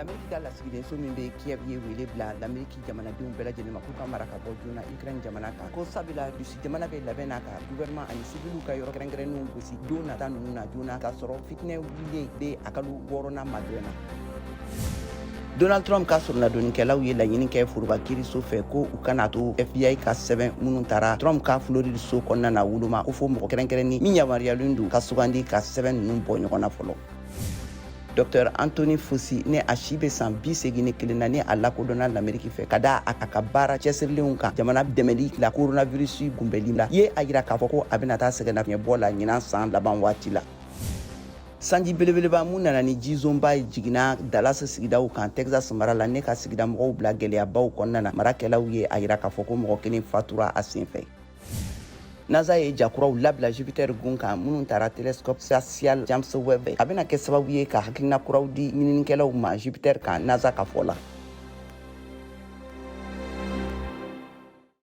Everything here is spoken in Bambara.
Lameriki ka lasigidenso min bɛ Kiev ye wele bila Lameriki jamanadenw bɛɛ lajɛlen ma k'u ka mara ka bɔ joona Ukraine jamana kan, ko sabula Rusi jamana bɛ labɛn na ka gouvernement ani siviliw ka yɔrɔ kɛrɛnkɛrɛnnenw gosi don nata ninnu na joona, k'a sɔrɔ fitinɛ wulilen bɛ a kalo wɔɔrɔnan magɛn na. Donald Trump ka soronadonnikɛlaw ye laɲini kɛ foroba kiiriso fɛ ko u kana to FBI ka sɛbɛn minnu taara Trump ka Floride so kɔnɔna na woloma, ko fo mɔgɔ kɛrɛnkɛrɛnnin min yamaruyalen don ka sugandi ka sɛbɛn ninnu bɔ ɲɔgɔn na fɔlɔ. Dr Anthony Fauci, ni a si bɛ san 81 na, ni a lakodɔnna Lameriki fɛ ka da a ka baara cɛsirilenw kan jamana dɛmɛli la coronavirus kunbɛli la, ye a yira k'a fɔ ko a bɛna taa sɛgɛnnafiɲɛbɔ la ɲinan san laban waati la. Sanji belebeleba mun nana ni jizonba ye jiginna Dallas sigidaw kan Texas mara la, ne ka sigida mɔgɔw bila gɛlɛyabaw kɔnɔna na. Marakɛlaw ye a yira k'a fɔ ko mɔgɔ kelen fatura a senfɛ. NASA ye jakuraw labila Jupiter gun kan minnu tara télescope spatial James Webb. A bɛna kɛ sababu ye ka hakilina kuraw di ɲininikɛlaw ma Jupiter kan, NASA ka fɔ la.